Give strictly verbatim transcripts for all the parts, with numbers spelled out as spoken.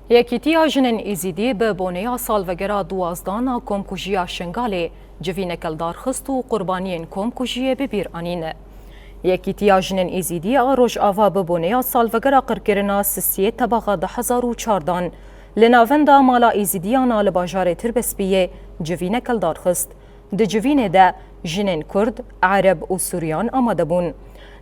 Yekîtiya Jinên Êzîdî bi boneya salvegera duwazdana komkujiya Şingalê civîneke li dar xist û qurbaniyên komkujiyê bi bîr anîn. Yekîtiya Jinên Êzîdî a Rojava bi boneya salvegera qirkirina sisiyê tebaxa du hezar û çardan li navenda mala Êzîdiyan a li bajarê Tirbespiyê civîneke li dar xist. Di civînê de jinên Kurd, Ereb û Sûriyan amade bûn.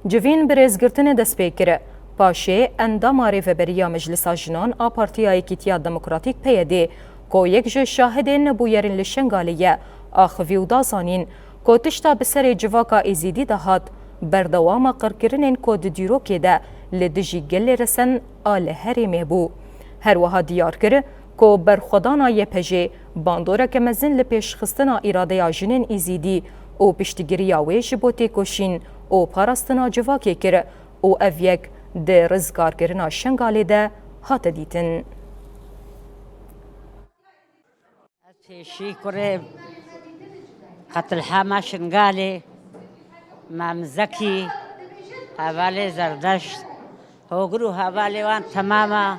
Civîn bi rêzgirtinê dest pê kir. Paşê endama Rêveberiya Meclisa Jinan a Partiya Yekîtiya Demokratîk, P Y D, ku yek ji şahidên bûyerên li Şengalê ye, axivî û da zanîn ku tişta bi serê civaka Êzîdî de hat, berdewama qirkirinên ku di dîrokê de li dijî gelê resen a li herêmê bû. Her wiha diyar kir ku berxwedana Y P J bandoreke mezin li pêşxistina îradeya jinên Êzîdî û piştgiriya wê ji bo têkoşîn û parastina civakê kir û ev yek di rizgarkirina Şengalê de hate dîtin. Ez pêşî kurê qetilhama Şingalê, Mam Zekî, hevalê Zerdeşt, hogir û hevalê wan temama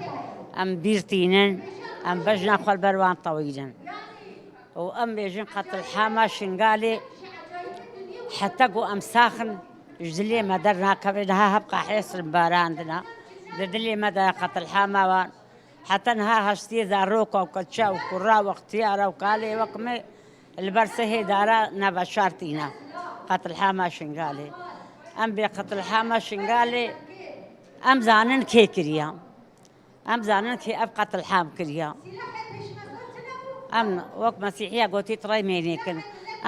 em bîr tînin, em bejna xwe li ber wan tewînin. Û em bêjin qetilhama Şingalê, heta ku em sax in, ji dilê me dernakeve, niha hevqa hêsir barandina, di dilê me de ye qetilhama wan. Heta niha heştê zaroka û keça û kura û extiyara û kalê wek me li ber sehê dara neveşartîne. Qetilhama Şingalê. Em bê qetilhama Şingalê, em zanin kê kiriya. Em zanin kê ev qetilham kiriya. Em wek Mesîhiya gotî, tirey mênêkin.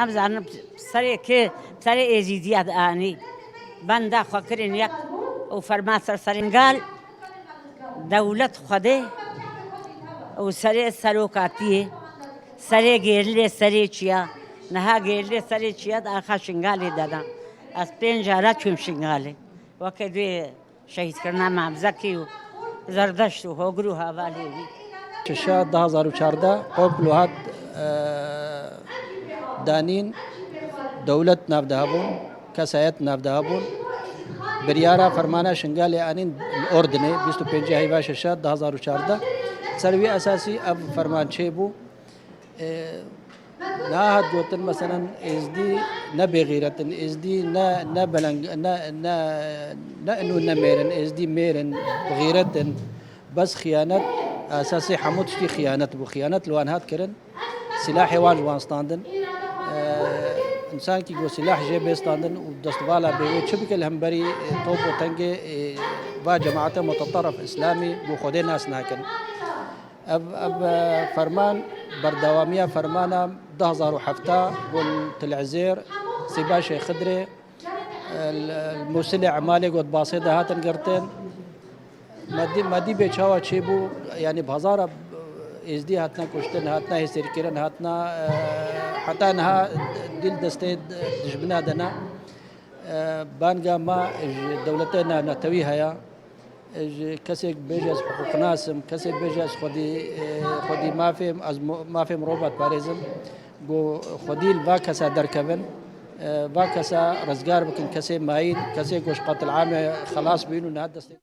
Em zanin serê kê, serê Êzîdiya dianî. Benda xwe kirin yek û ferman ser serê Şingal. Dewlet Xwedê û serê serokatiyê, serê gêrilê serê çiya, niha gêrilê serê çiya di axa Şingalê de da. Ez pênc cara çûm Şingalê. Weke duyê şehîdkirina Mam Zekî û Zerdeşt û hogir û hevalê wî. Şeşa du hazar û çardeh komplo hat, e, danîn, dewlet nav de hebûn, kesayet nav de hebûn. Biryara fermana Şingalê anîn li Ordinê, bîst û pêncî heyva şeşa du hazar û çardeh. Ser wî esasî ev ferman çêbû. E, niha hat gotin, meselen, Êzdî ne bêxîret in, Êzdî ne, ne beleng, ne, ne, ne inû ne mêr in, Êzdî mêr in, bi xîret in. Bes xiyanet, esasê hemû tiştî xiyanet bû. Xiyanet li wan hat kirin. Silahê wan ji wan standin. Ee, însankî ku silah jê bê standin û destvala bê wê çi bike li hemberî, e, top û tengê, e, va cemaete muteterif îslamî ku Xwedê nas nakin. Ev, ev, e, ferman, berdewamiya fermana du hazar û hevdeh ku li Til Ezêr, Sîbaşê Xidrê, li, li Mûsilê Emalê got basê de hatin girtin. Me dî, me dî bê çawa çêbû, yanî bi hezara Êzdî hatine kuştin, hatine hêsêrkirin, hatine, e, heta niha dî li destê dijmina de ne. E, banga me ji dewletê ne, netewî heye. Ji kesêk bêje ez hiqûqnas im, kesê bêje ez xwedî, e, xwedî mafê, ez mo-, mafê mirova diparêzim. Ku xwedî li va kesa derkevin, e, va kesa rizgar bikin, kesê mayîn, kesê ku ji qetil'amê xelas bûn û niha destê.